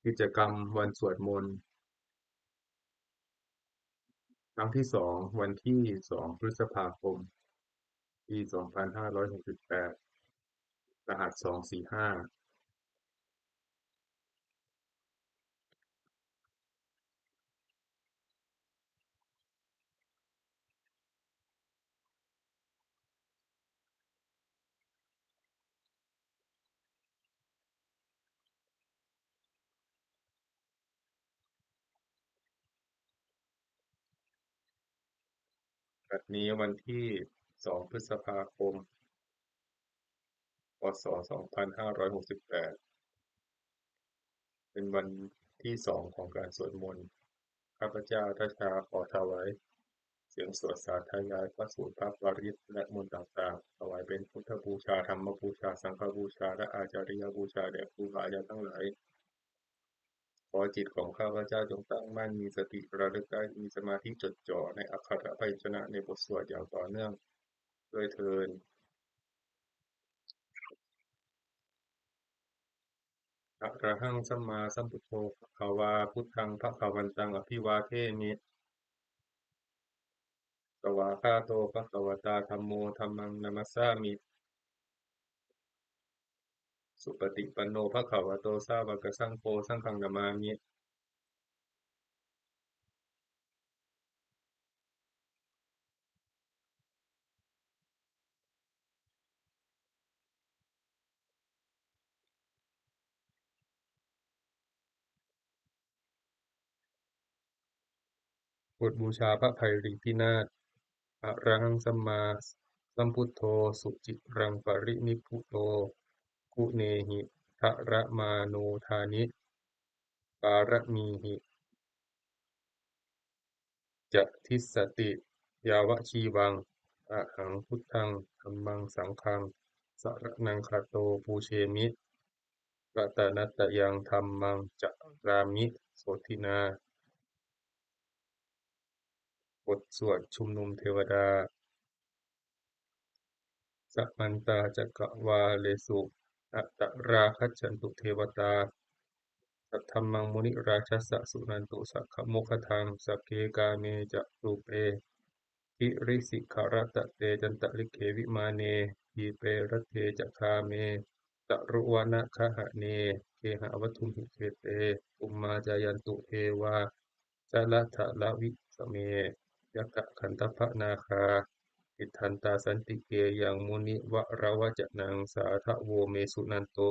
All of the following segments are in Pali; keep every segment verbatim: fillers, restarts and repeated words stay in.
กิจกรรมวันสวดมนต์ ครั้งที่สอง วันที่สอง พฤษภาคม ปี สองพันห้าร้อยหกสิบแปด รหัส สองสี่ห้า บัดนี้วันที่สอง พฤษภาคม พ.ศ. สองพันห้าร้อยหกสิบแปด เป็นวันที่สองของการสวดมนต์ ข้าพเจ้าทัชชาขอถวายเสียงสวดสาธยายพระสูตรพระปริตรและมนต์ต่างๆ ถวายเป็นพุทธบูชา ธรรมบูชา สังฆบูชา และอาจาริยบูชาแด่ครูบาอาจารย์ทั้งหลาย ขอจิตของข้าพเจ้าจงตั้งมั่น มีสติระลึกได้ มีสมาธิจดจ่อในอักขระพยัญชนะในบทสวดอย่างต่อเนื่องด้วยเทอญ Arahaṃ sammāsambuddho bhagavā, buddhaṃ bhagavantaṃ abhivādemi. Svākkhāto bhagavatā dhammo, dhammaṃ namassāmi. Supaṭipanno bhagavato sāvakasaṅgho, saṅghaṃ namāmi. บทบูชาพระไพรีพินาศ Arahaṃ sammāsambuddho suciraṃ parinibbuto guṇehi dharamāno dāni pāramīhi ca dissati yāvajīvaṃ. Ahaṃ buddhaṃ dhammaṃ saṅghaṃ saraṇaṃ gato pūjemi. Ratanattayaṃ dhammaṃ carāmi sotthinā. บทสวดชุมนุมเทวดา Samantā cakkavāḷesu atrāgacchantu devatā, saddhammaṃ munirājassa suṇantu saggamokkhadaṃ. Sagge kāme ca rūpe girisikharataṭe cantalikkhe vimāne, dīpe raṭṭhe ca gāme taruvanagahane gehavatthumhi khette, bhummā cāyantu devā jalathalavisame yakkhagandhabbanāgā, tiṭṭhantā santike yaṃ munivaravacanaṃ sādhavo me suṇantu.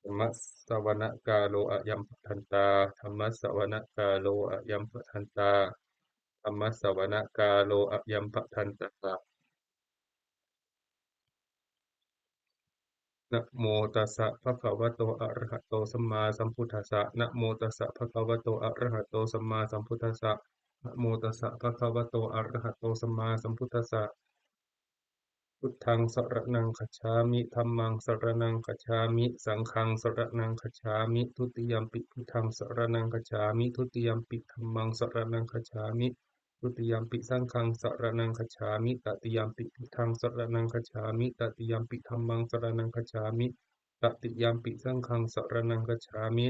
Dhammassavanakālo ayambhadantā. Dhammassavanakālo ayambhadantā. Dhammassavanakālo ayambhadantā. Namo tassa bhagavato arahato sammāsambuddhassa. Namo tassa bhagavato arahato sammāsambuddhassa. Namo tassa bhagavato arahato sammāsambuddhassa. Buddhaṃ saraṇaṃ gacchāmi. Dhammaṃ saraṇaṃ gacchāmi. Saṅghaṃ saraṇaṃ gacchāmi. Dutiyampi buddhaṃ saraṇaṃ gacchāmi. Dutiyampi dhammaṃ saraṇaṃ gacchāmi. Dutiyampi saṅghaṃ saraṇaṃ gacchāmi. Tatiyampi buddhaṃ saraṇaṃ gacchāmi. Tatiyampi dhammaṃ saraṇaṃ gacchāmi. Tatiyampi saṅghaṃ saraṇaṃ gacchāmi.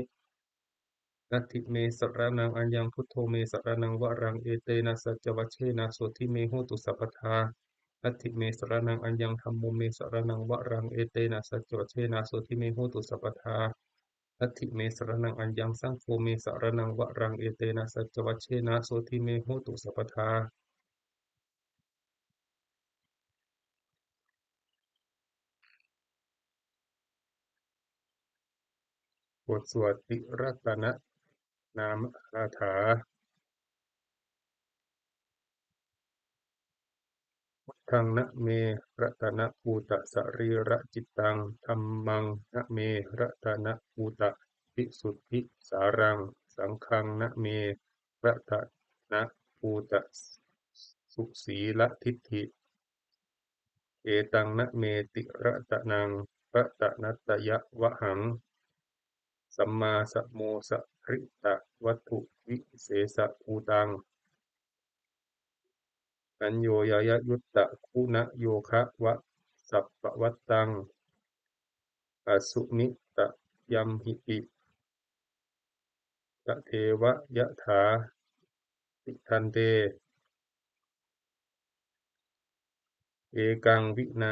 Natthi me saraṇaṃ aññaṃ, buddho me saraṇaṃ varaṃ, etena saccavajjena sotthi me hotu sabbadā. Natthi me saraṇaṃ aññaṃ, dhammo me saraṇaṃ varaṃ, etena saccavajjena sotthi me hotu sabbadā. Natthi me saraṇaṃ aññaṃ, saṅgho me saraṇaṃ varaṃ, etena saccavajjena sotthi me hotu sabbadā. บทสวดติรัตนนามคาถา Buddhaṃ name ratanabhūtasarīracittaṃ, dhammaṃ name ratanabhūtavisuddhisāraṃ, saṅghaṃ name ratanabhūtasusīladiṭṭhi. Etaṃ nameti ratanaṃ ratanattayavhaṃ, sammāsamosakkhitavatthuvishesabhūtaṃ, aññoññayuttaguṇayogavasappavattaṃ, asmiṃ tayamhipi tatheva yathā tiṭṭhante ekaṃ vinā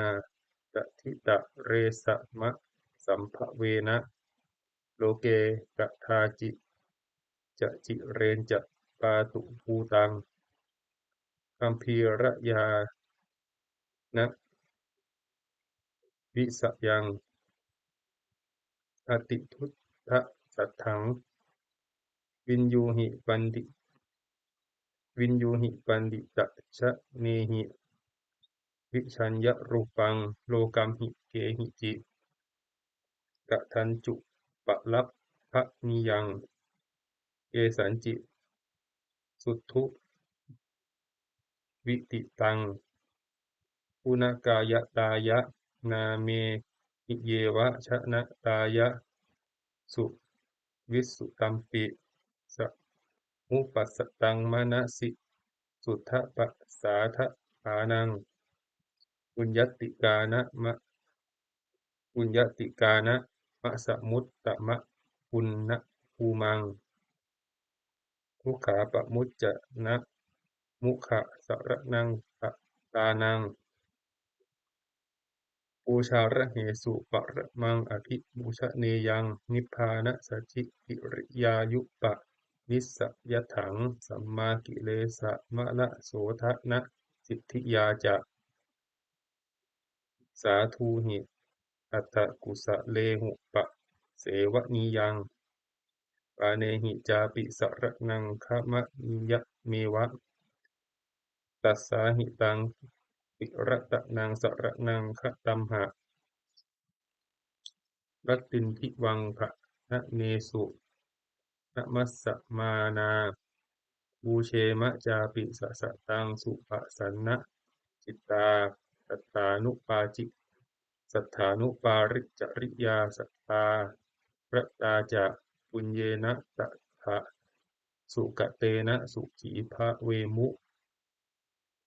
tathitaresa ma sambhavena loke kadāci ca cireñca pātubhūtaṃ gambhīrañāṇavisayaṃ atiduddasatthaṃ viññūhi paṇḍi viññūhi paṇḍitajanehi vijeyya rūpaṃ lokamhi kehici kathācupalabbhanīyaṃ kesañci suṭṭhu viditaṃ guṇākāyatāya nāmehi yeva janatāya suvissutampi samupassaṃ manasi suddhapasādānaṃ puññattikāna ma puññattikāna masamuttama puññabhūmaṃ dukkhā pamucca na mukkhasaraṇaṃ gatānaṃ pūjārahesu paramaṃ abhipūjanīyaṃ nibbānasacchikiriyāyupanissayatthaṃ sammākilesamalassodhanasiddhiyā ca sādhūhi atha kusalehupasevanīyaṃ pāṇehi cāpi saraṇaṃ gamanīyameva tassāhi taṃ tiratanaṃ saraṇaṃ gatamha rattindivaṃ bhaṇāmesu namassamānā pūjema cāpi sasataṃ supasannacittā sattānupāci sattānupāricariyā sattā ratā ca puññena saha sukatena sukhī bhavemu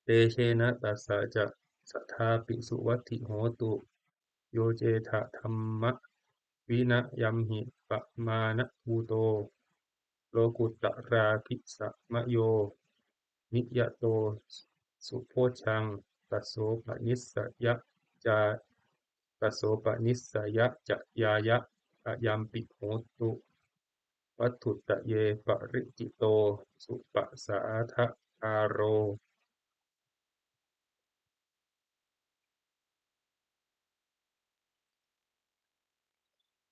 tejena tassa ca sadā pi suvatthi hotu yo cetha dhamma vinayamhi pamāṇabhūto lokuttarābhisamayo niyato subojjhaṃ tasopanissayañca tasopanissayañāya ayampi hotu vatthuttaye paricito supasādākāro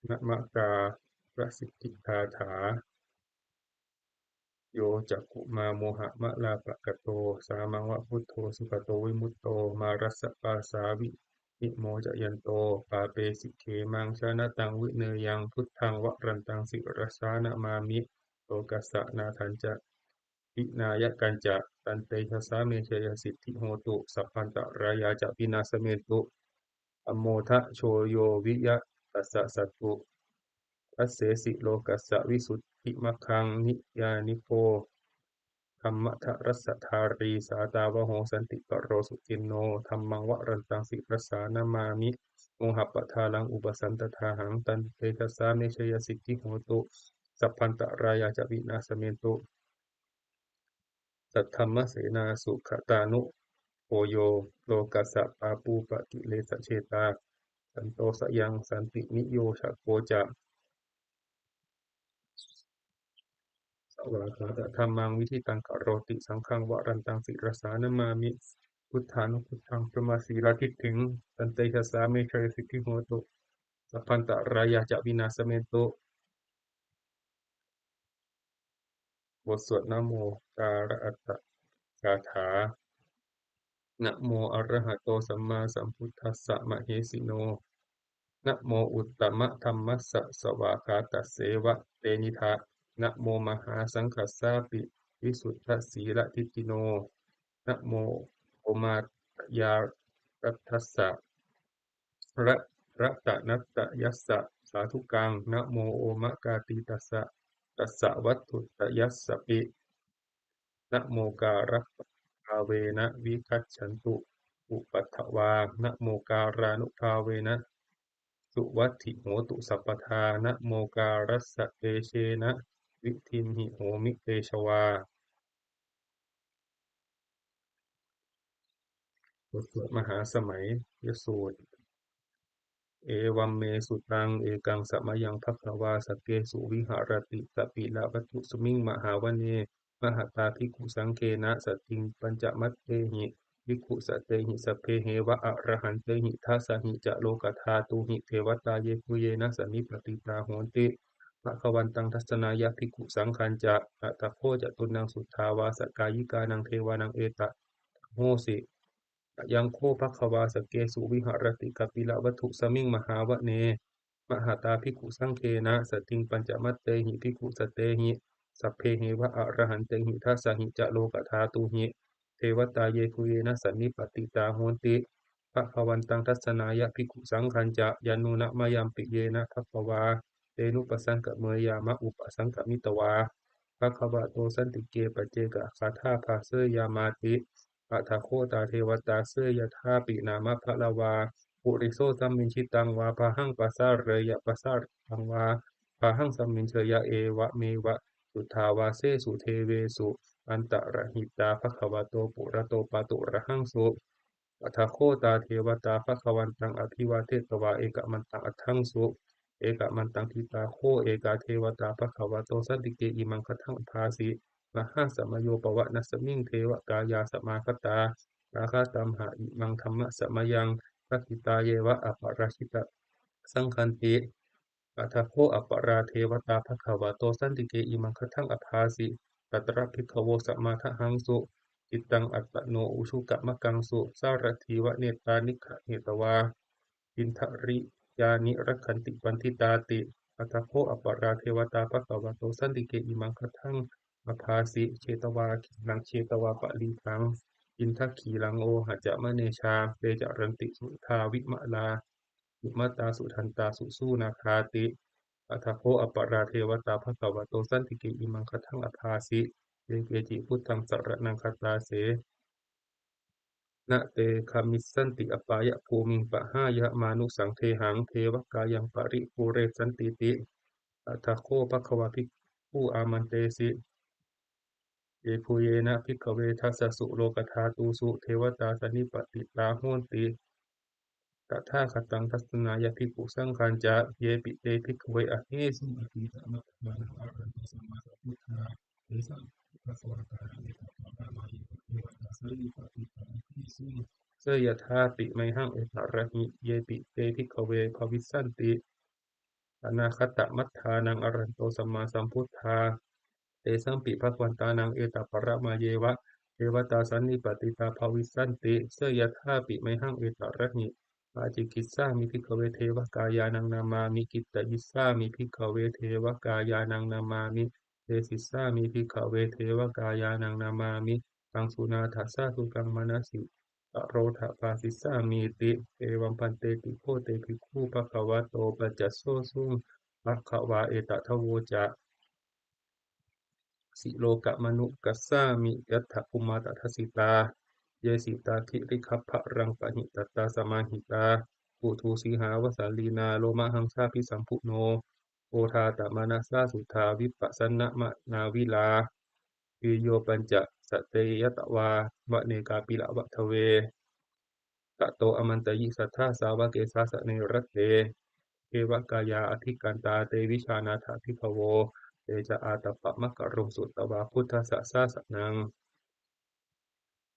namakārasiddhigāthā yo cakkhumā mohamalāpakaṭṭho sāmaṃ va buddho sugato vimutto mārassa pāsā vimocayanto pāpesi khemaṃ janataṃ vineyyaṃ buddhaṃ varantaṃ sirasā namāmi lokassa nāthañca vināyakañca tantejasā me jayasiddhi hotu sabbantarāyā ca vināsamentu dhammo dhajo yo viya tassa satthu dassesi lokassa visuddhimaggaṃ niyyāniko dhammadharassa dhārī sātāvaho santikaro suciṇṇo dhammaṃ varantaṃ sirasā namāmi mohappadālaṃ upasantāhaṃ tantejasā me jayasiddhi hotu sabbantarāyā ca vināsamentu saddhammasenā sugatānugo yo lokassa pāpūpakilesajetā santo sayaṃ santiniyojako ca svākkhātadhammaṃ viditaṃ karoti saṅghaṃ varantaṃ sirasā namāmi buddhānubuddhaṃ dhammasīladiṭṭhiṃ tantejasā me jayasiddhi hotu sabbantarāyā ca vināsamentu บทสวดนะโมการะอัตตะคาถา Namo arahato sammāsambuddhassa mahesino. Namo uttamadhammassa svākkhātasseva tenidha. Namo mahāsaṅghassāpi visuddhasīladiṭṭhino. Namo omātyāraddhassa ra- ratanattayassa sādhukaṃ. Namo omakātītassa tassa vatthuttayassapi. Namokārappabhāvena vigacchantu upaddavā. Namokārānubhāvena suvatthi hotu sabbadā. Namokārassa tejena vidhinhi homi tejavā. บทสวดมหาสมัยยสูตร Evaṃ me sutaṃ. Ekaṃ samayaṃ bhagavā sakkesu viharati kapilavatthusmiṃ mahāvane mahatā bhikkhusaṅghena saddhiṃ pañcamattehi bhikkhusatehi sabbeheva arahantehi. Dasahi ca lokadhātūhi devatā yebhuyyena sannipatitā honti bhagavantaṃ dassanāya bhikkhusaṅghañca. Atha kho catunnaṃ suddhāvāsakāyikānaṃ devānaṃ etadahosi: Ayaṃ kho bhagavā sakkesu viharati kapilavatthusmiṃ mahāvane mahatā bhikkhusaṅghena saddhiṃ pañcamattehi bhikkhusatehi sabbeheva arahantehi. Dasahi ca lokadhātūhi devatā yebhuyyena sannipatitā honti bhagavantaṃ dassanāya bhikkhusaṅghañca. Yannūna mayampi yena bhagavā tenupasaṅkameyyāma, upasaṅkamitvā bhagavato santike paccekagāthā bhāseyyāmāti. Atha kho tā devatā seyyathāpi nāma balavā puriso sammiñjitaṃ vā bāhaṃ pasāreyya, pasāritaṃ vā bāhaṃ sammiñjeyya, evameva suddhāvāsesu devesu antarahitā bhagavato purato pāturahaṃsu. Atha kho tā devatā bhagavantaṃ abhivādetvā ekamantaṃ aṭṭhaṃsu. Ekamantaṃ ṭhitā kho ekā devatā bhagavato santike imaṃ gāthaṃ abhāsi: Mahāsamayo pavanasmiṃ, devakāyā samāgatā; āgatamha imaṃ dhammasamayaṃ, dakkhitāyeva aparājitasaṅghanti. Atha kho aparā devatā bhagavato santike imaṃ gāthaṃ abhāsi: Tatra bhikkhavo samādahaṃsu, cittaṃ attano ujukamakaṃsu; sārathīva nettāni gahetvā, indriyāni rakkhanti paṇḍitāti. Atha kho aparā devatā bhagavato santike imaṃ gāthaṃ abhāsi: Chetvā khīlaṃ chetvā palīghaṃ, indakhīlaṃ ohacca manejā; te caranti suddhā vimalā, vimatā sudantā susunāgāti. Atha kho aparā devatā bhagavato santike imaṃ gāthaṃ abhāsi: Ye keci buddhaṃ saraṇaṃ gatāse, na te gamissanti apāyabhūmiṃ; pahāya mānusaṃ dehaṃ, devakāyaṃ paripūressantīti. Atha kho bhagavā bhikkhū āmantesi: Yebhuyyena bhikkhave dasasu lokadhātūsu devatā sannipatitā honti tathāgataṃ dassanāya bhikkhusaṅghañca. Yepi te bhikkhave ahesuṃ atītamaddhānaṃ arahanto sammāsambuddhā, tesampāvakānaṃ etaparamāyeva devatā sannipatitā ahesuṃ, seyyathāpi mayhaṃ etarahi. Yepi te bhikkhave bhavissanti anāgatamaddhānaṃ arahanto sammāsambuddhā, tesampi bhagavantānaṃ etaparamāyeva devatā sannipatitā bhavissanti, seyyathāpi mayhaṃ etarahi. Ācikkhissāmi bhikkhave devakāyānaṃ nāmāni; kittayissāmi bhikkhave devakāyānaṃ nāmāni; desissāmi bhikkhave devakāyānaṃ nāmāni. Taṃ suṇātha sādhukaṃ manasikarotha bhāsissāmīti. Evaṃ bhanteti kho te bhikkhū bhagavato paccassosuṃ. Bhagavā etadavoca: Silokamanukassāmi, yattha bhummā tadassitā; ye sitā girigabbharaṃ, pahitattā samāhitā. Puthū sīhāva sallīnā, lomahaṃsābhisambhuno; odātamanasā suddhā, vippasannamanāvilā. Bhiyyo pañcasate ñatvā, vane kāpilavatthave; tato āmantayi satthā, sāvake sāsane rate. Devakāyā abhikkantā, te vijānātha bhikkhavo; te ca ātappamakaruṃ, sutvā buddhassa sāsanaṃ.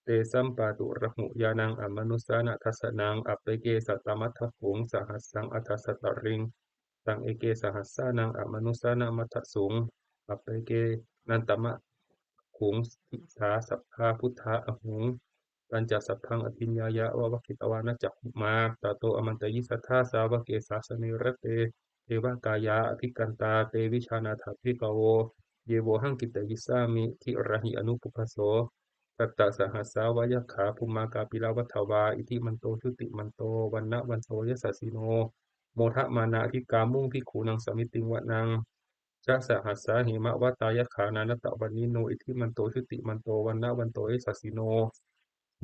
Tesampāturahu ñāṇaṃ, amanussāna dassanaṃ; appeke satamaddakkhuṃ, sahassaṃ atha sattariṃ. Taṃ eke sahassānaṃ, amanussānamaddasuṃ; appekenantamaddakkhuṃ, disā sabbā phuṭā ahuṃ. Tañca sabbaṃ abhiññāya, vavakkhitvāna cakkhumā; tato āmantayi satthā, sāvake sāsane rate. Devakāyā abhikkantā, te vijānātha bhikkhavo; ye vohaṃ kittayissāmi, girāhi anupubbaso. Sattasahassā va yakkhā, bhummā kāpilavatthavā; iddhimanto jutimanto, vaṇṇavanto yasassino; modamānā abhikkāmuṃ, bhikkhūnaṃ samitiṃ vanaṃ. Chasahassā hemavatā, yakkhā nānattavaṇṇino; iddhimanto jutimanto, vaṇṇavanto yasassino;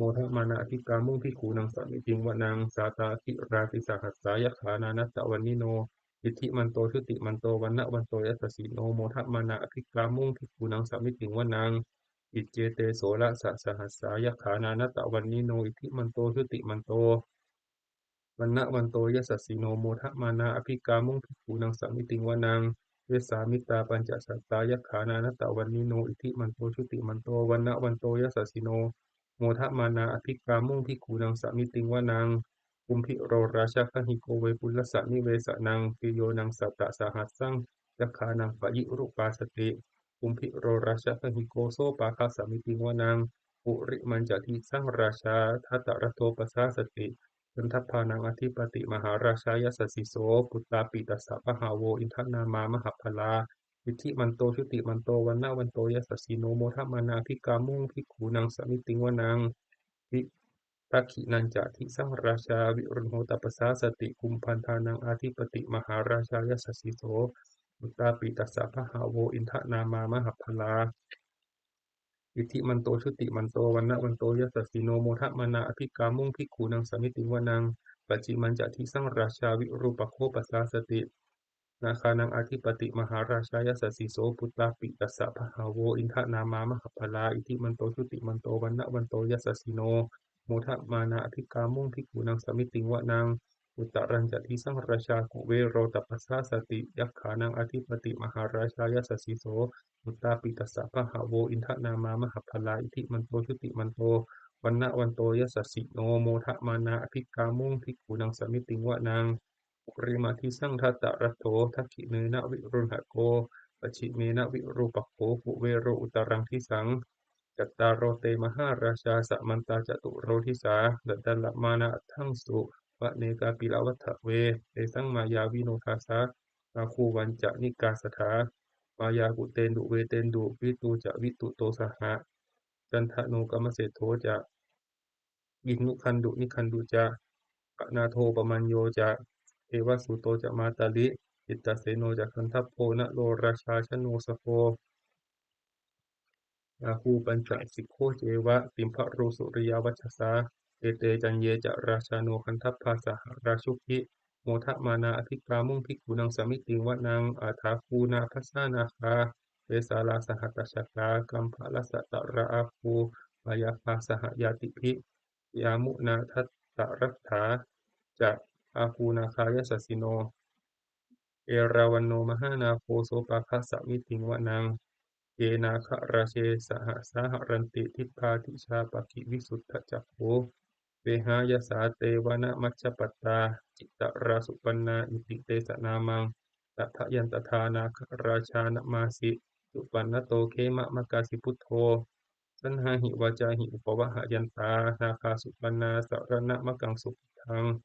modamānā abhikkāmuṃ, bhikkhūnaṃ samitiṃ vanaṃ. Sātāgirā tisahassā, yakkhā nānattavaṇṇino; iddhimanto jutimanto vaṇṇavanto yasassino modamānā abhikkāmuṃ bhikkhūnaṃ samitiṃ vanaṃ. Iccete soḷasa sahassā yakkhā nānattavaṇṇino iddhimanto jutimanto vaṇṇavanto yasassino modamānā abhikkāmuṃ bhikkhūnaṃ samitiṃ vanaṃ. Vessāmittā pañcasatā yakkhā nānattavaṇṇino iddhimanto jutimanto vaṇṇavanto yasassino modamānā abhikkāmuṃ bhikkhūnaṃ samitiṃ vanaṃ. Kumbhīro rājagahiko vepullassa nivesanaṃ bhiyyo naṃ satasahassaṃ yakkhānaṃ payirupāsati. Kumbhīro rājagahiko sopāga samitiṃ vanaṃ. Purimañca disaṃ rājā dhataraṭṭho pasāsati. Gandhabbānaṃ ādhipati mahārājā yasassi so. Puttāpi tassa bahavo indanāmā mahabbalā iddhimanto jutimanto vaṇṇavanto yasassino modamānā abhikkāmuṃ bhikkhūnaṃ samitiṃ vanaṃ. Dakkhiṇañca disaṃ rājā virūḷho taṃ pasāsati. Kumbhaṇḍānaṃ ādhipati mahārājā yasassi so. Puttāpi tassa bahavo indanāmā mahabbalā iddhimanto jutimanto vaṇṇavanto yasassino modamānā abhikkāmuṃ bhikkhūnaṃ samitiṃ vanaṃ. Pacchimañca disaṃ rājā virūpakkho pasāsati. Nāgānaṃ ādhipati mahārājā yasassi so. Puttāpi tassa bahavo indanāmā mahabbalā iddhimanto jutimanto vaṇṇavanto yasassino modamānā abhikkāmuṃ bhikkhūnaṃ samitiṃ vanaṃ. Uttarañca disaṃ rājā kuvero taṃ pasāsati. Yakkhānaṃ ādhipati mahārājā yasassi so. Puttāpi tassa bahavo indanāmā mahabbalā iddhimanto jutimanto vaṇṇavanto yasassino modamānā abhikkāmuṃ bhikkhūnaṃ samitiṃ vanaṃ. Purimaṃ disaṃ dhataraṭṭho dakkhiṇena virūḷhako pacchimena virūpakkho kuvero uttaraṃ disaṃ. Cattāro te mahārājā samantā caturo disā daddallamānā aṭṭhaṃsu vane kāpilavatthave. Tesaṃ māyāvino dāsā āgū vañcanikā saṭhā. Māyā kuṭeṇḍu veṭeṇḍu viṭū ca viṭuṭo saha candano kāmaseṭṭho ca kinnughaṇḍu nighaṇḍu ca panādo opamañño ca devasūto ca mātali cittaseno ca gandhabbo naḷorājā janosabho. Āgū pañcasikho ceva timbarū suriyavacchasā. Ete caññe ca rājāno gandhabbā saha rājubhi modamānā abhikkāmuṃ bhikkhūnaṃ samitiṃ vanaṃ. Athāgū nābhasā nāgā vesālā sahatacchakā kambalassatarā āgū pāyāgā saha ñātibhi yāmunā dhataraṭṭhā ca āgū nāgā yasassino. Erāvaṇo mahānāgo sopāga samitiṃ vanaṃ. Ye nāgarāje sahasā haranti dibbā dijā pakkhi visuddhacakkhū vehāyasā te vanamajjhapattā citrā supaṇṇā iti tesa nāmaṃ. Tattha yantattha nāgarājānamāsi supaṇṇato khemamakāsi buddho. Saṇhāhi vācāhi upavhayantā nāgā supaṇṇā saraṇamakaṃsu buddhaṃ.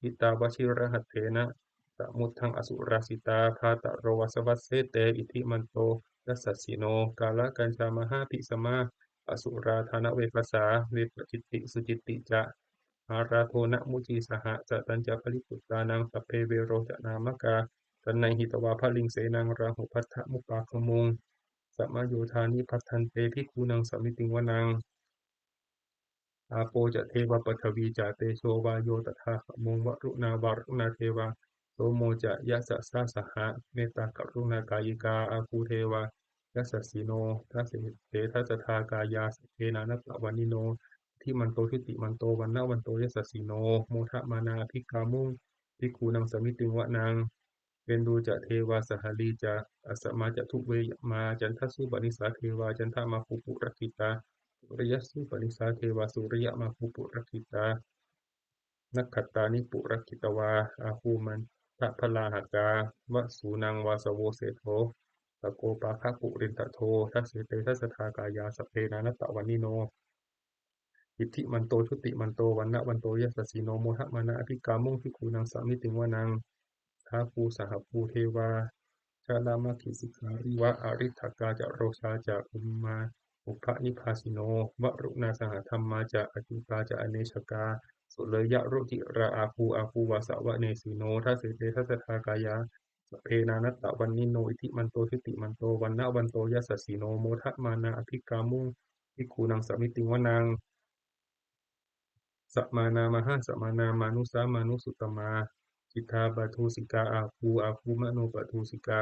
Jitā vajirahatthena samuddaṃ asurā sitā bhātaro vāsavassete iddhimanto yasassino. Kālakañjā mahābhismā asurā dānaveghasā vepacitti sucitti ca hārādo namucī saha satañca baliputtānaṃ sabbe verocanāmakā sannayhitvā baliṃ senaṃ rāhubhaddamupāgamuṃ. Samayodāni bhaddante bhikkhūnaṃ samitiṃ vanaṃ. Āpo ca devā paṭhavī ca tejo vāyo tadāgamuṃ varuṇā vāruṇā devā somo ca yasasā saha mettākaruṇākāyikā āgū devā yasassino. Dasete dasadhā kāyā sabbe nānattavaṇṇino iddhimanto jutimanto vaṇṇavanto yasassino modamānā abhikkāmuṃ bhikkhūnaṃ samitiṃ vanaṃ. Veṇḍū ca devā sahalī ca asamā ca duve yamā candassūpanisā devā candamāgū purakkhitā suriyassūpanisā devā suriyamāgū purakkhitā nakkhattāni purakkhitvā āgū mandavalāhakā vasūnaṃ vāsavo seṭṭho sakkopāga purindado. Dasete dasadhā kāyā sabbe nānattavaṇṇino iddhimanto jutimanto vaṇṇavanto yasassino modamānā abhikkāmuṃ bhikkhūnaṃ samitiṃ vanaṃ. Athāgū sahabhū devā jalamaggisikhāriva ariṭṭhakā ca rojā ca ummāpupphanibhāsino varuṇā sahadhammā ca accutā ca anejakā sūleyyarucirā āgū āgū vāsavanesino. Dasete dasadhā kāyā sabbe nānattavaṇṇino iddhimanto jutimanto vaṇṇavanto yasassino modamānā abhikkāmuṃ bhikkhūnaṃ samitiṃ vanaṃ. Samānā mahāsamānā mānusā mānusuttamā Khiḍḍāpadūsikā āgū, āgū manopadūsikā,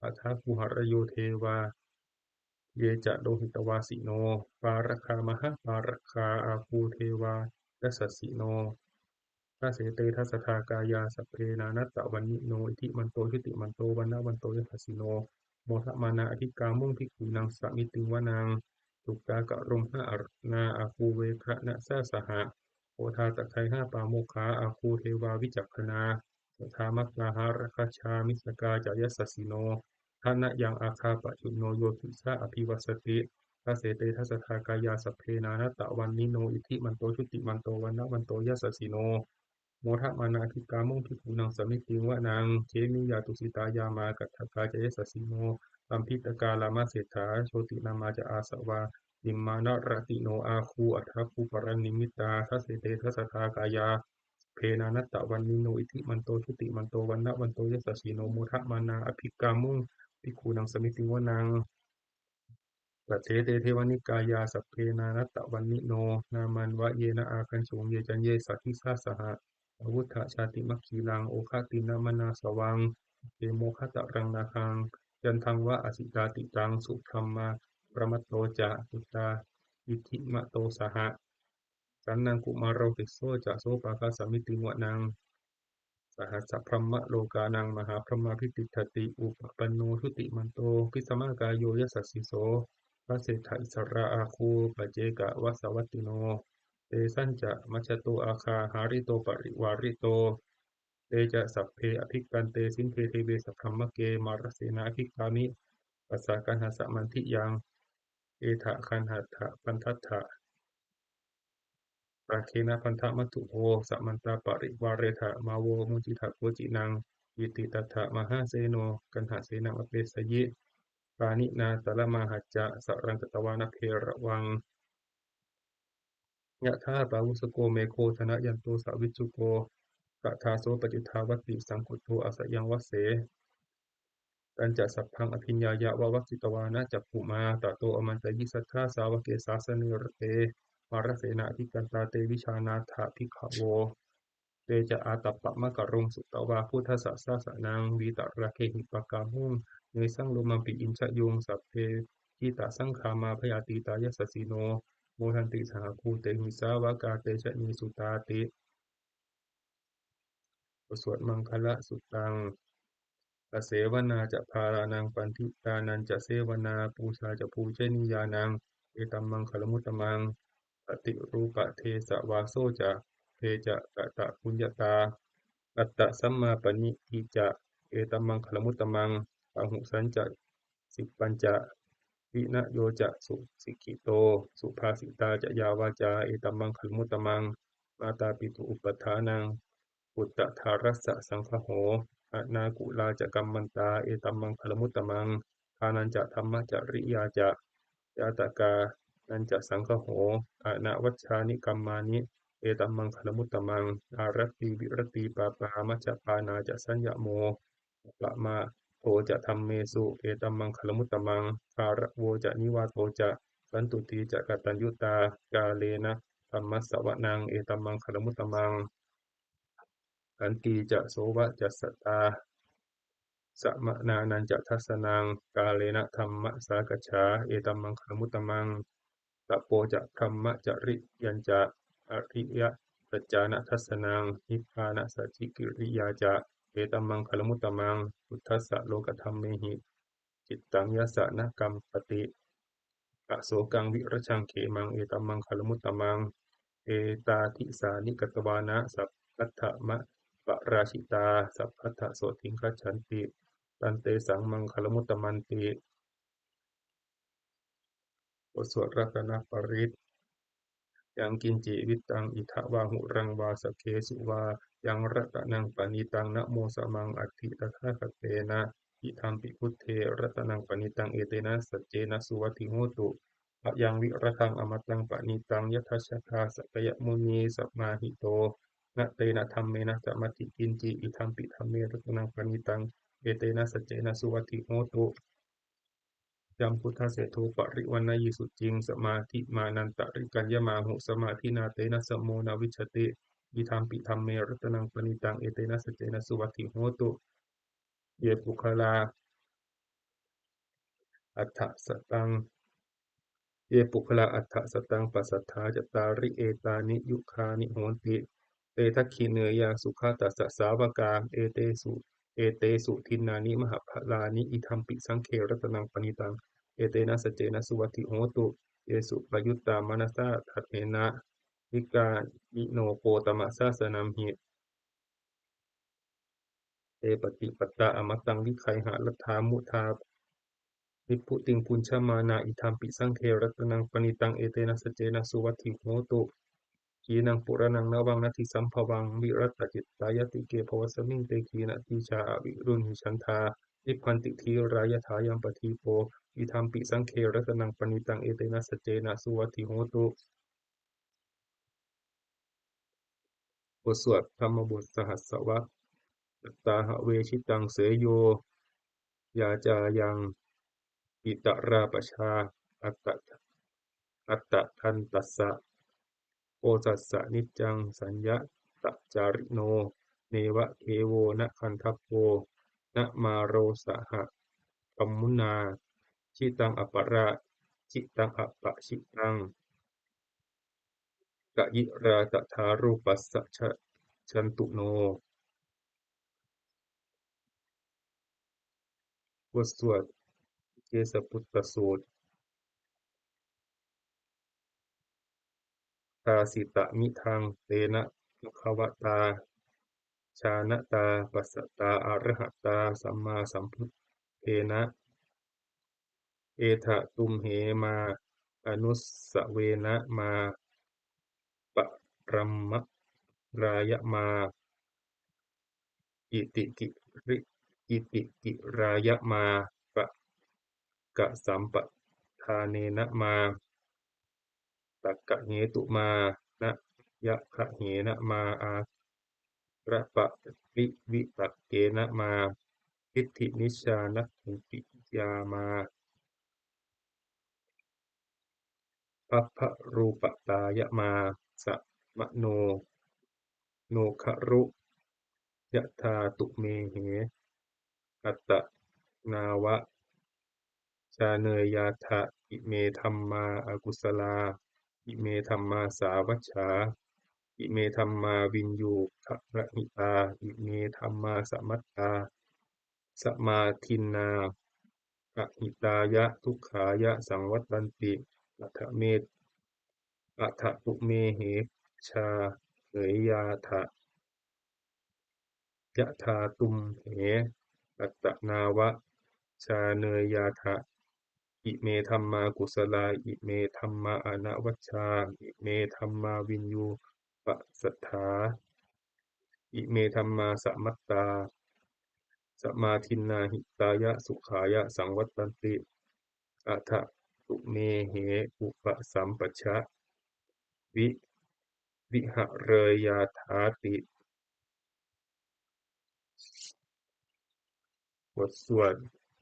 athāgū harayo devā, ye ca lohitavāsino. Pāragā mahāpāragā, āgū devā yasassino. Dasete dasadhā kāyā, sabbe nānattavaṇṇino, iddhimanto jutimanto, vaṇṇavanto yasassino, modamānā abhikkāmuṃ, bhikkhūnaṃ samitiṃ vanaṃ. Duggā karumhā araṇā, āgū veghanasā saha, odātagayhā pāmokkhā, āgū devā vicakkhaṇā. Sadāmakkā hāragajā, missakā ca yasassino, thanayaṃ āgā pajjunno, yo disā abhivassati. Dasete dasadhā kāyā, sabbe nānattavaṇṇino, iddhimanto jutimanto, vaṇṇavanto yasassino, modamānā abhikkāmuṃ, bhikkhūnaṃ samitiṃ vanaṃ. Khemiyā tusitā yāmā, kaṭṭhakā ca yasassino, lambitakā lāmaseṭṭhā, jotināmā ca āsavā, nimmānaratino āgū, athāgū paranimmitā. Dasete dasadhā kāyā, sabbe nānattavaṇṇino, iddhimanto jutimanto, vaṇṇavanto yasassino, modamānā abhikkāmuṃ, bhikkhūnaṃ samitiṃ vanaṃ. Saṭṭhete devanikāyā, sabbe nānattavaṇṇino, nāmanvayena āgañchuṃ, ye caññe sadisā saha. Savuttha jātimakhīlaṃ, oghatiṇṇamanāsavaṃ, khemoghataraṃ nāgaṃ, candaṃva asitātitaṃ. Subrahmā paramatto ca, puttā iddhimato saha, sanaṅkumāro tisso ca, sopāga samitiṃ vanaṃ. Sahassabrahmalokānaṃ, mahābrahmābhitiṭṭhati, upapanno jutimanto, bhismākāyo yasassi so. Dasettha issarā āgū, paccekavasavattino, tesañca majjhato āgā, hārito parivārito. Te ca sabbe abhikkante, sinde deve sabrahmake, mārasenā abhikkāmi, passa kaṇhassa mandiyaṃ. Etha gaṇhatha bandhatha, rāgena bandhamatthu vo, samantā parivāretha, mā vo muñcittha koci naṃ. Iti tattha mahāseno, kaṇhasenaṃ apesayi, pāṇinā talamāhacca, saraṃ katvāna bheravaṃ. Yathā pāvussako megho, thanayanto savijjuko, tadā so paccudāvatti, saṅkuddho asayaṃvase. Tañca sabbaṃ abhiññāya, vavakkhitvāna cakkhumā, tato āmantayi satthā, sāvake sāsane rate, mārasenā abhikkantā, te vijānātha bhikkhavo. Te ca ātappamakaruṃ, sutvā buddhassa sāsanaṃ, vītarāgehi pakkāmuṃ, nesaṃ lomampi iñjayuṃ. Sabbe jitasaṅgāmā, bhayātītā yasassino, modanti saha bhūtehi, sāvakā te janesutāti. บทสวดมังคลสุตตัง Asevanā ca bālānaṃ, paṇḍitānañca sevanā, pūjā ca pūjanīyānaṃ, etammaṅgalamuttamaṃ. Paṭirūpadesavāso ca, sabbe ca katapuññatā, attasammāpaṇidhi ca, etammaṅgalamuttamaṃ. Bāhusaccañca sippañca, vinayo ca susikkhito, subhāsitā ca yā vācā, etammaṅgalamuttamaṃ. Mātāpituupaṭṭhānaṃ, puttadārassa saṅgaho, anākulā ca kammantā, etammaṅgalamuttamaṃ. Dānañca dhammacariyā ca, ñātakānañca saṅgaho, anavajjāni kammāni, etammaṅgalamuttamaṃ. Āratī viratī pāpā, majjapānā ca saññamo, appamādo ca dhammesu, etammaṅgalamuttamaṃ. Gāravo ca nivāto ca, santuṭṭhī ca kataññutā, kālena dhammassavanaṃ, etammaṅgalamuttamaṃ. Khantī ca sovacassatā, samaṇānañca dassanaṃ, kālena dhammasākacchā, etammaṅgalamuttamaṃ. Tapo ca brahmacariyañca, ariyasaccāna dassanaṃ, nibbānasacchikiriyā ca, etammaṅgalamuttamaṃ. Phuṭṭhassa lokadhammehi, cittaṃ yassa na kampati, asokaṃ virajaṃ khemaṃ, etammaṅgalamuttamaṃ. Etādisāni katvāna, sabbatthamaparājitā, sabbattha sotthiṃ gacchanti, tantesaṃ maṅgalamuttamanti. บทสวดรัตนปริตร Yaṅkiñci vittaṃ idha vā huraṃ vā, saggesu vā yaṃ ratanaṃ paṇītaṃ, na no samaṃ atthi tathāgatena, idampi buddhe ratanaṃ paṇītaṃ, etena saccena suvatthi hotu. Ayaṃ virataṃ amataṃ paṇītaṃ, yadajjhagā sakyamunī samāhito, na tena dhammena samatthi kiñci, idampi dhamme ratanaṃ paṇītaṃ, etena saccena suvatthi hotu. Yambuddhaseṭṭho parivaṇṇayī suciṃ, samādhimānantarikaññamāhu, samādhinā tena samo na vijjati, idampi dhamme ratanaṃ paṇītaṃ, etena saccena suvatthi hotu. Ye puggalā aṭṭha sataṃ Ye puggalā aṭṭha sataṃ pasatthā, cattāri etāni yugāni honti, te dakkhiṇeyyā sugatassa sāvakā, etesu, etesu dinnāni mahapphalāni, idampi saṅghe ratanaṃ paṇītaṃ, etena saccena suvatthi hotu. Ye suppayuttā manasā daḷhena, nikkāmino gotamasāsanamhi, te pattipattā amataṃ vigayha, laddhā mudhā nibbutiṃ bhuñjamānā, idampi saṅghe ratanaṃ paṇītaṃ, etena saccena suvatthi hotu. Khīṇaṃ purāṇaṃ navaṃ natthi sambhavaṃ, virattacittāyatike bhavasmiṃ, te khīṇabījā aviruḷhichandā, nibbanti dhīrā yathāyampadīpo, idampi saṅghe ratanaṃ paṇītaṃ, etena saccena suvatthi hotu. บทสวดธรรมบทสหัสสวรรค Yattāhave jitaṃ seyyo, yā cāyaṃ vitarā pajā, atta, attadantassa osassa niccaṃ, saññatacārino, neva khevo na gandhabbo, na māro saha gamuṇā, jitaṃ aparā, jitaṃ apajitaṃ, kayirā tathārūpassa ja-, jantuno. บทสวดเกสปุตตสูตร Bhāsitamidaṃ tena bhagavatā jānatā passatā arahatā sammāsambuddhena, etha tumhe mā anussavena mā paramārāya mā kitikiri-, kitikirāya mā pakkasampadānena mā takkahetu mā nāyagahena mā ārapparivitakkhena mā diṭṭhinijjhānakkhantiyā mā bhabbarūpatāya mā samāno nokharu yathā tumhe attanāva jāneyyātha. Ime dhammā akusalā, ime dhammā sāvajjā, ime dhammā viññūhirahitā, ime dhammā samattā samādinnā ahitāya dukkhāya saṃvattanti. Atha me, atha tumhe jāneyyātha yathā tumhe attanāva jāneyyātha. Ime dhammā kusalā, ime dhammā anavajjā, ime dhammā viññūhīpasaṭṭhā, ime dhammā samattā samādinnā hitāya sukhāya saṃvattanti. Atha tumhe upasampajja vi-, vihareyyāthāti. บทสวด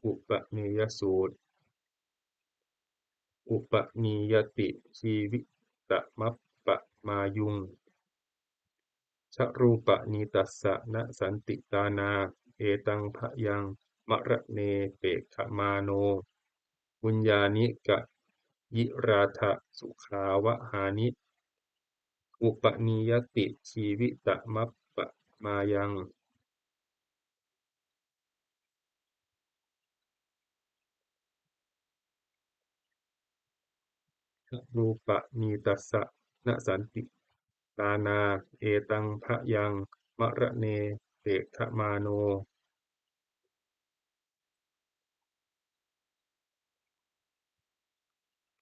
อุปเนยสูตร Upanīyati jīvitamappamāyuṃ, jarūpanītassa na santi tānā, etaṃ bhayaṃ maraṇe pekkhamāno, puññāni kayirātha sukhāvahāni, upanīyati jīvitamappamāyaṃ. Jarūpanītassa na santi tānā, etaṃ bhayaṃ maraṇe pekkhamāno,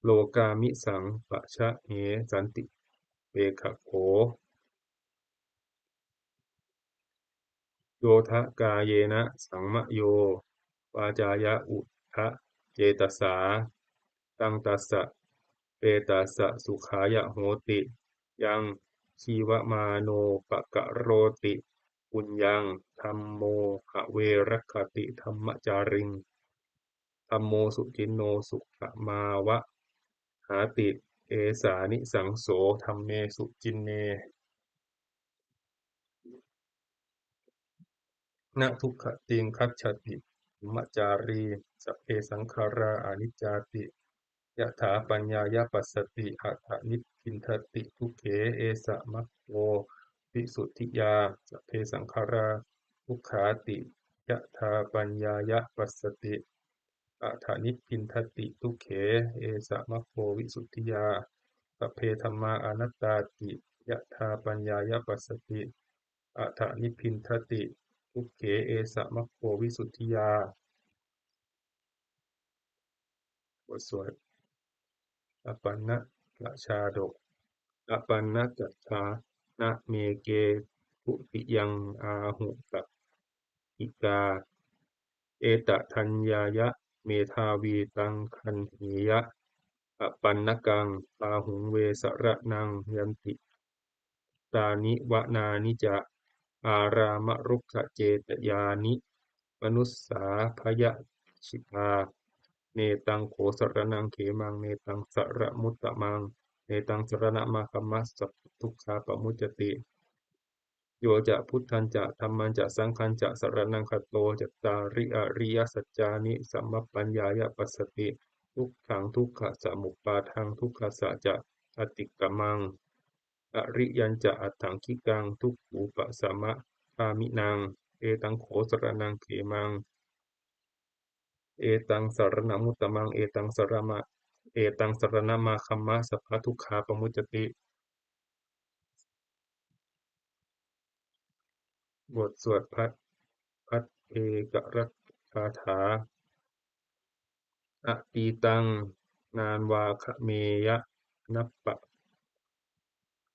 lokāmisaṃ pajahe santi pekkhako, yodha kāyena saṃvayo vācāya uda cetasā, taṃ tassa petassa sukhāya hoti. Yaṃ jīvamāno pakaroti puññaṃ, dhammo have rakkhati dhammacāriṃ, dhammo suciṇṇo sukhamāvahāti, esānisaṃso dhamme suciṇṇe. na duggatiṃ gacchati brahmacārī. Sabbe saṅkhārā aniccāti yadā paññāya passati, atha nibbindati dukkhe, esa maggo visuddhiyā. Sabbe saṅkhārā dukkhāti yadā paññāya passati, atha nibbindati dukkhe, esa maggo visuddhiyā. Sabbe dhammā anattāti yadā paññāya passati, atha nibbindati dukkhe, esa maggo visuddhiyā. บทสวดอปัณณกชาดก Apaṇṇakathā. Na me ke dutiyaṃ āhu pakkikā, etadaññāya medhāvī taṃ gaṇheyya apaṇṇakaṃ. Bāhuṃ ve saraṇaṃ yanti, bhūtāni vanāni ca, ārāmarukkhacetyāni, manussā bhayajjitā. Netaṃ kho saraṇaṃ khemaṃ, netaṃ saraṇamuttamaṃ, netaṃ saraṇamāgamma, sabbadukkhā pamuccati. Yo ca buddhañca dhammañca saṅghañca saraṇaṃ gato, cattāri ariyasaccāni samappaññāya passati, dukkhaṃ dukkhasamuppādaṃ dukkhassa ca atikkamaṃ, ariyañca aṭṭhaṅgikaṃ dukkhūpasamagāminaṃ. Etaṃ kho saraṇaṃ khemaṃ, etaṃ saraṇamuttamaṃ, etaṃ saraṇama-, etaṃ saraṇamāgamma, sabbadukkhā pamuccati. บทสวดภัท ภัทเทกรัตตคาถา Atītaṃ nānvāgameyya nappa,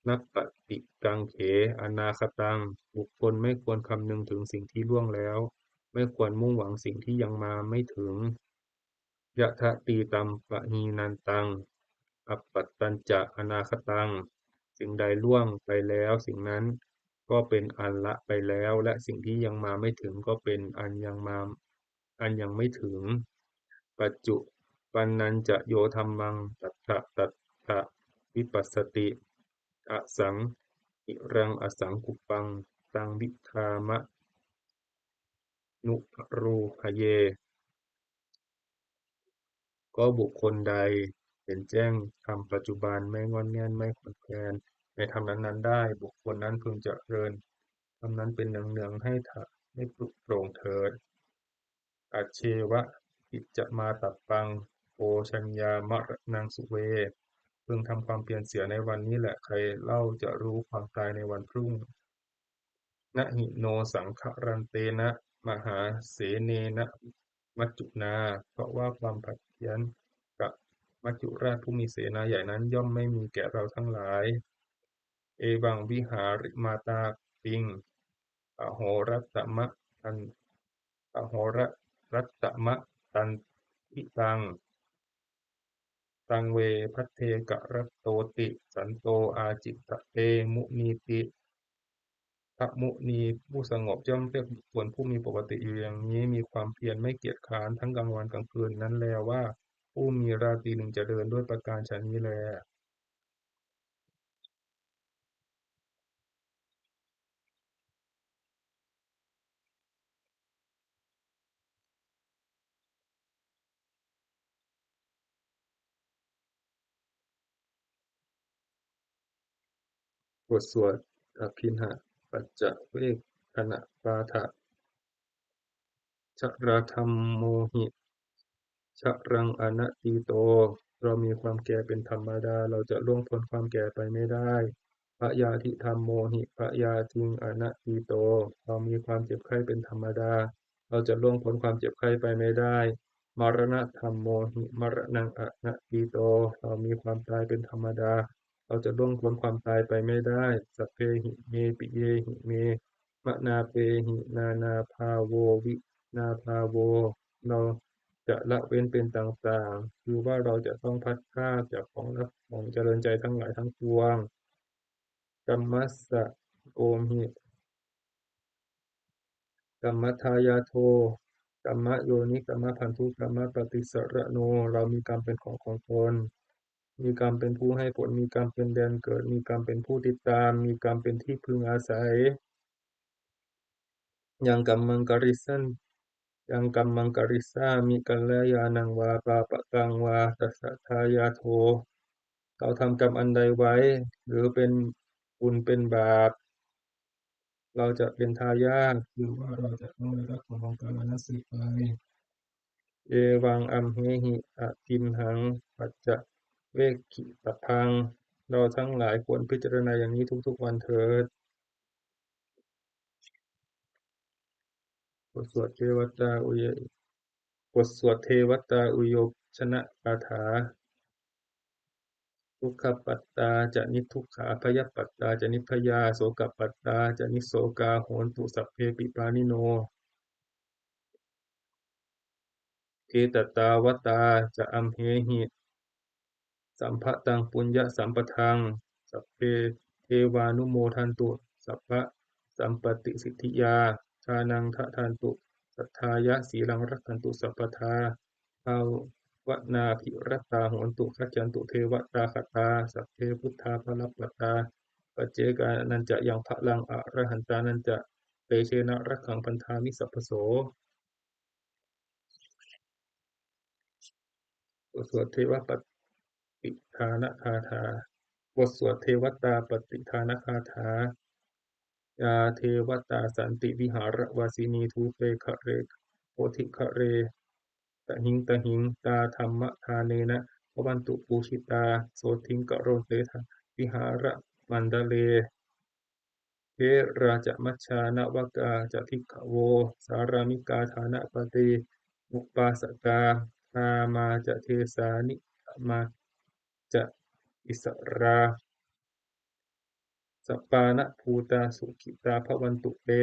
nappatikaṅkhe anāgataṃ. บุคคลไม่ควรคำนึงถึงสิ่งที่ล่วงแล้ว ไม่ควรมุ่งหวังสิ่งที่ยังมาไม่ถึง Yadatītampahīnantaṃ, appattañca anāgataṃ. สิ่งใดล่วงไปแล้ว สิ่งนั้นก็เป็นอันละไปแล้ว และสิ่งที่ยังมาไม่ถึงก็เป็นอันยังมา อันยังไม่ถึง Paccuppannañca yo dhammaṃ, tattha tattha vipassati, asaṃhiraṃ asaṅkuppaṃ, taṃ vidhāmanubrūhaye. ก็บุคคลใดเห็นแจ้งธรรมปัจจุบัน ไม่ง่อนแง่น ไม่คลอนแคลน ในธรรมนั้นๆได้ บุคคลนั้นพึงเจริญธรรมนั้นเป็นเนืองๆ ให้ถะ ให้ปรุโปร่งเถิด Ajjeva kiccamātappaṃ, ko jaññā maraṇaṃ suve. พึงทำความเพียรเสียในวันนี้แหละ ใครเล่าจะรู้ความตายในวันพรุ่ง Na hi no saṅgarantena, mahāsenena maccunā. เพราะว่าความผัดเพี้ยนกับมัจจุราชผู้มีเสนาใหญ่นั้น ย่อมไม่มีแก่เราทั้งหลาย Evaṃ vihārimātāpiṃ, ahorattama tan, ahorattamatantiyaṃ. Taṃ ve bhaddekarattoti, santo ācikkhate munīti. พระมุนีผู้สงบย่อมเรียกบุคคลผู้มีปกติอยู่อย่างนี้ มีความเพียรไม่เกียจคร้านทั้งกลางวันกลางคืนนั้นแลว่า ผู้มีราตรีหนึ่งเจริญ ด้วยประการฉะนี้แล บทสวดอภิณหปัจจเวกขณปาฐะ Jarādhammomhi jaraṃ anatīto. เรามีความแก่เป็นธรรมดา เราจะล่วงพ้นความแก่ไปไม่ได้ Byādhidhammomhi byādhiṃ anatīto. เรามีความเจ็บไข้เป็นธรรมดา เราจะล่วงพ้นความเจ็บไข้ไปไม่ได้ Maraṇadhammomhi maraṇaṃ anatīto. เรามีความตายเป็นธรรมดา เราจะล่วงพ้นความตายไปไม่ได้ Sabbehi me piyehi me manāpehi nānābhāvo vinābhāvo. เราจะละเว้นเป็นต่างๆ คือว่าเราจะต้องพลัดพรากจากของรักของเจริญใจทั้งหลายทั้งปวง Kammassakomhi kammadāyādo kammayoni kammabandhu kammapaṭisaraṇo. เรามีกรรมเป็นของของตน มีกรรมเป็นผู้ให้ผล มีกรรมเป็นแดนเกิด มีกรรมเป็นผู้ติดตาม มีกรรมเป็นที่พึ่งอาศัย Yaṃ kammaṃ karissan- yaṃ kammaṃ karissāmi kalyāṇaṃ vā pāpakaṃ vā tassa dāyādo. เราทำกรรมอันใดไว้ หรือเป็นบุญเป็นบาป เราจะเป็นทายาท คือว่าเราจะต้องได้รับผลของกรรมอันนั้นสืบไป Evaṃ amhehi atimhaṃ paccavekkhitabbaṃ. เราทั้งหลายควรพิจารณาอย่างนี้ทุกๆวันเถิด บทสวดเทวตาอุย- บทสวดเทวตาอุยโยชนคาถา Dukkhappattā ca niddukkhā, bhayappattā ca nibbhayā, sokappattā ca nissokā, hontu sabbepi pāṇino. Ettāvatā ca amhehi sambhataṃ puññasampadaṃ, sabbe devānumodantu sabbasampattisiddhiyā. Dānaṃ dadantu saddhāya, sīlaṃ rakkhantu sabbadā, bhāvanābhiratā hontu, gacchantu devatāgatā. Sabbe buddhā balappattā, paccekānañca yaṃ balaṃ, arahantānañca tejena, rakkhaṃ bandhāmi sabbaso. บทสวดเทวปฏิทานคาถา บทสวดเทวตาปฏิทานคาถา Yā devatā santi vihāravāsinī, thūpe ghare bodhighare tahiṃ tahiṃ, tā dhammadānena bhavantu pūjitā, sotthiṃ karontedha vihāramaṇḍale. Therā ca majjhā navakā ca bhikkhavo, sārāmikā dānapatī upāsakā, gāmā ca desā nigamā ca issarā, sappāṇabhūtā sukhitā bhavantu te.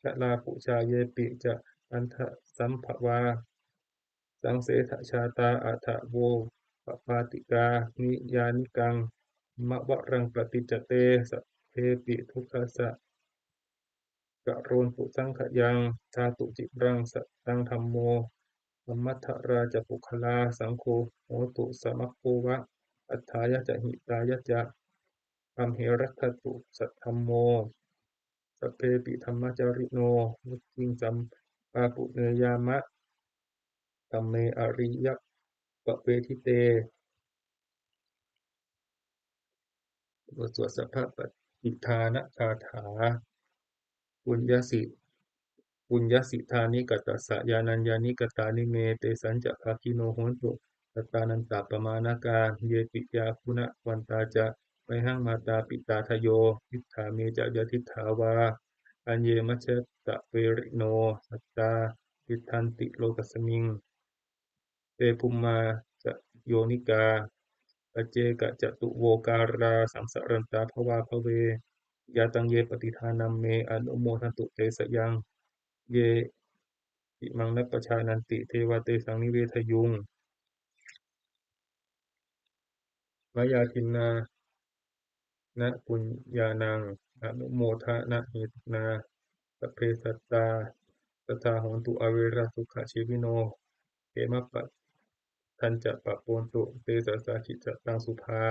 Jalābujā yepi ca aṇḍasambhavā, saṃsedajātā athavopapātikā, niyyānikaṃ dhammavaraṃ paṭicca te, sabbepi dukkhassa karontu saṅkhayaṃ. Ṭhātu ciraṃ sataṃ dhammo, dhammaddharā ca puggalā, saṅgho hotu samaggo va, atthāya ca hitāya ca. Amhe rakkhatu saddhammo, sabbepi dhammacārino, vuḍḍhiṃ sampāpuṇeyyāma, dhamme ariyappavedite. บทสวดสัพพปฏิทานคาถา Puññassi puññassidāni katassa, yānaññāni katāni me, tesañca bhāgino hontu, sattānantapamāṇakā. Ye piyā guṇavantā ca, mayhaṃ mātā pitādayo, diṭṭhā me ca yadiṭṭhā vā, aññe majjhattaverino, sattā tiṭṭhanti lokasmiṃ. Te bhummā ca yonikā, paccekacatuvokārā, saṃsarantā bhavābhave. Yā taṃ ye paṭidānaṃ me, anumodantu te sayaṃ. Ye imaṃ na pajānanti, devā tesaṃ nivedayuṃ. Mayā dinnā na puññānaṃ, anumodanahetunā, sabbe sattā sadā hontu, averā sukhajīvino. Khemappadañca pappontu, sesā sācikataṃ sukhā.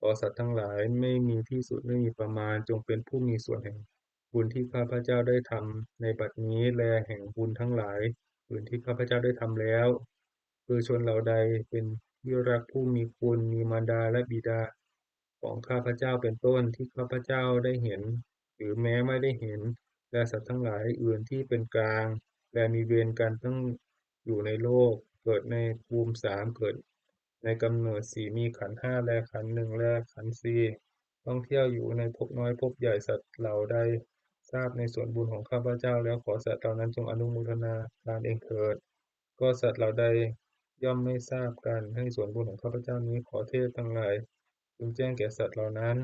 ขอสัตว์ทั้งหลายไม่มีที่สุดไม่มีประมาณ จงเป็นผู้มีส่วนแห่งบุญที่ข้าพเจ้าได้ทำในบัดนี้ และแห่งบุญทั้งหลายอื่นที่ข้าพเจ้าได้ทำแล้ว คือชนเหล่าใดเป็นที่รักผู้มีคุณ มีมารดาและบิดาของข้าพเจ้าเป็นต้น ที่ข้าพเจ้าได้เห็น หรือแม้ไม่ได้เห็น และสัตว์ทั้งหลายอื่นที่เป็นกลาง และมีเวรกันตั้งอยู่ในโลก เกิดในภูมิสาม เกิดในกำเนิดสี่ มีขันธ์ห้า และขันธ์หนึ่ง และขันธ์สี่ ท่องเที่ยวอยู่ในภพน้อยภพใหญ่ สัตว์เหล่าใดทราบในส่วนบุญของข้าพเจ้าแล้ว ขอสัตว์เหล่านั้นจงอนุโมทนาทานเองเถิด ก็สัตว์เหล่าใดย่อมไม่ทราบการให้ส่วนบุญของข้าพเจ้านี้ ขอเทพทั้งหลายจงแจ้งแก่สัตว์เหล่านั้น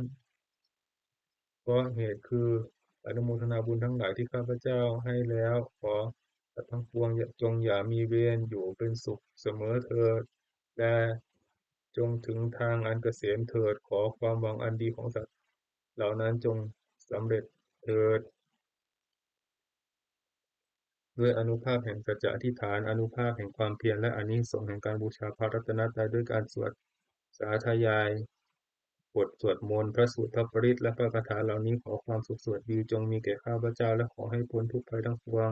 เพราะเหตุคืออนุโมทนาบุญทั้งหลายที่ข้าพเจ้าให้แล้ว ขอสัตว์ทั้งปวงจงอย่ามีเวร อยู่เป็นสุขเสมอเถิด และจงถึงทางอันเกษมเถิด ขอความหวังอันดีของสัตว์เหล่านั้นจงสำเร็จเถิด ด้วยอานุภาพแห่งสัจจะอธิษฐาน อานุภาพแห่งความเพียร และอานิสงส์แห่งการบูชาพระรัตนตรัย ด้วยการสวดสาธยาย บทสวดมนต์ พระสูตร พระปริตร และพระคาถาเหล่านี้ ขอความสุขสวัสดีจงมีแก่ข้าพเจ้า และขอให้พ้นทุกข์ภัยทั้งปวง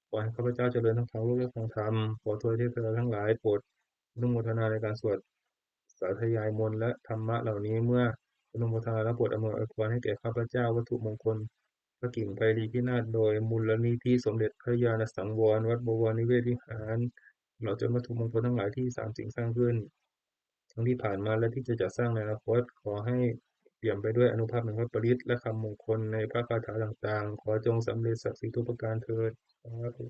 ขอให้ข้าพเจ้าเจริญทั้งทางโลกและทางธรรม ขอทวยเทพเทวาทั้งหลายโปรดอนุโมทนาในการสวดสาธยายมนต์และธรรมะเหล่านี้ เมื่ออนุโมทนาแล้วโปรดอำนวยอวยพรให้แก่ข้าพเจ้า วัตถุมงคล พระกิ่งไพรีพินาศ โดยมูลนิธิสมเด็จพระญาณสังวร วัดบวรนิเวศวิหาร ตลอดจนวัตถุมงคลทั้งหลายที่สามสิ่งสร้างขึ้น ทั้งที่ผ่านมาและที่จะจัดสร้างในอนาคต ขอให้เปี่ยมไปด้วยอานุภาพแห่งพระปริตรและคำมงคลในพระคาถาต่างๆ ขอจงสำเร็จศักดิ์สิทธิ์ทุกประการเทอญ สาธุ